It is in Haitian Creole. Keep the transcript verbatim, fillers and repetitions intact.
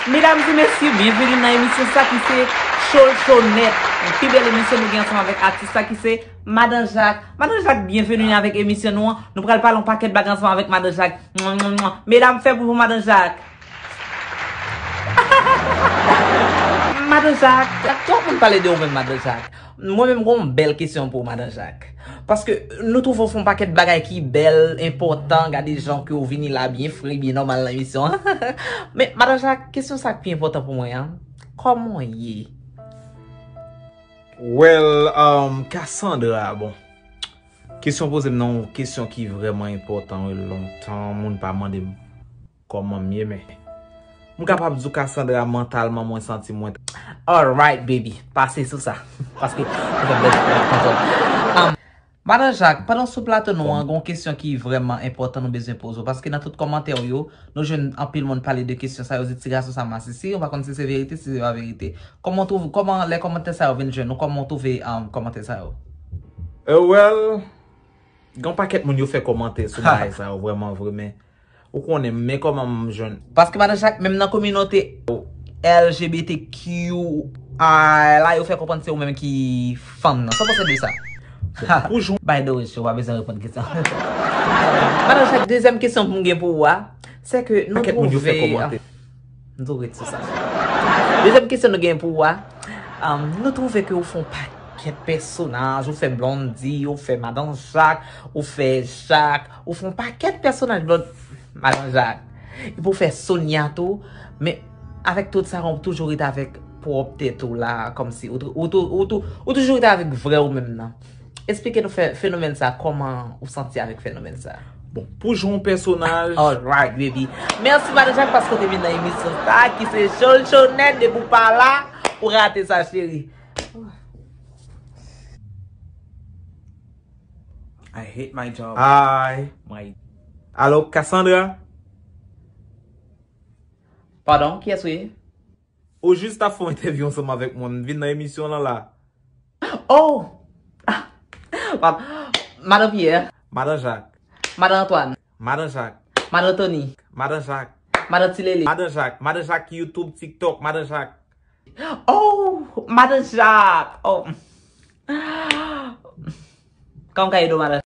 Medam e mesye, byenveni nan emisyon sa ki se Show Show Nèt. Yon pi bèl emisyon nou gen ansanm avèk atis sa ki se Madan Jak. Madan Jak, byenveni avèk emisyon nou an. Nou pral pale yon pakèt bagay ansanm avèk Madan Jak. Mwa, mwa, mwa. Medam, fè bri pou Madan Jak. Madan Jak, twòp moun pale de ou menm, Madan Jak. Mwen menm, gon bèl kesyon pou ou, Madan Jak. Paske nou twouve w fè yon pakèt bagay ki bèl, enpòtan, gade jan ke w vini la byen fre, byen nòmal nan emisyon an. Men, Madan Jak, kesyon sa k pi enpòtan pou mwen an, kòman w ye? Well, um, Cassandra, bon. Kesyon poze m nan yon kesyon ki vrèman enpòtan, wi, lontan moun pa mande m kòman m ye, men m kapab di w, Cassandra, mantalman mwen santi mwen. Alright, baby, pase sou sa. Paske, um, Madan Jak, pandan w sou plato nou an, gon kesyon ki vrèman enpòtan nou bezwen poze w. Paske nan tout kòmantè w yo, nou jwenn anpil moun pale de kesyon sa yo, di ti gason sa masisi, yo pa konn si se verite, si se pa verite. Kòman w twouve, kòman lè kòmantè sa yo vin jwenn ou, kòman w twouve, um, kòmantè sa yo? Eh, well, gen yon pakèt moun yo fè kòmantè sou bagay sa yo, vrèman vre, men ou konnen, men kòman m jwenn. Paske Madan Jak, menm nan kominote L G B T Q I la, yo fè konprann se ou menm ki fanm nan. Sa w panse de sa? Pou jan. By the way, show, w pa bezwen reponn kesyon. Madan Jak, dezyèm kesyon pou m gen pou ou a, se ke nou twouve, nou tou ret sou sa. Dezyèm kesyon nou gen pou ou a, um, nou twouve ke ou fè yon pakèt pèsonaj, ou fè Blondie, ou fè Madan Jak, ou fè Jak, ou fè yon pakèt pèsonaj Blond-, Madan Jak. Epi ou fè Sonia tou, men avèk tout sa, ou toujou rete avèk pwòp tèt ou la, kòmsi ou tou-, ou tou-, ou tou-, ou toujou rete avèk vrè ou menm nan. Eksplike nou fè-, fenomèn sa, kòman ou santi avèk fenomèn sa? Bon, pou jan yon pèsonaj. Alright, baby. Mèsi, Madan Jak, paske w te vin nan emisyon sa, ki se Show Show Nèt, depi w pa la, ou rate sa, cheri. I hate my job. Hi. My. Alo, Cassandra? Padon, kiyès ou ye? Ou jis t ap fè yon entèvyou ansanm avèk mwen. M vin nan emisyon lan la. Oh! Ah! Madan Pierre. Madan Jak. Madan Antoine. Madan Jak. Madan Tony. Madan Jak. Madan Tilele. Madan Jak. Madan Jak YouTube, TikTok, Madan Jak. Oh! Madan Jak. Oh! Kòman w ka ede w, Madan?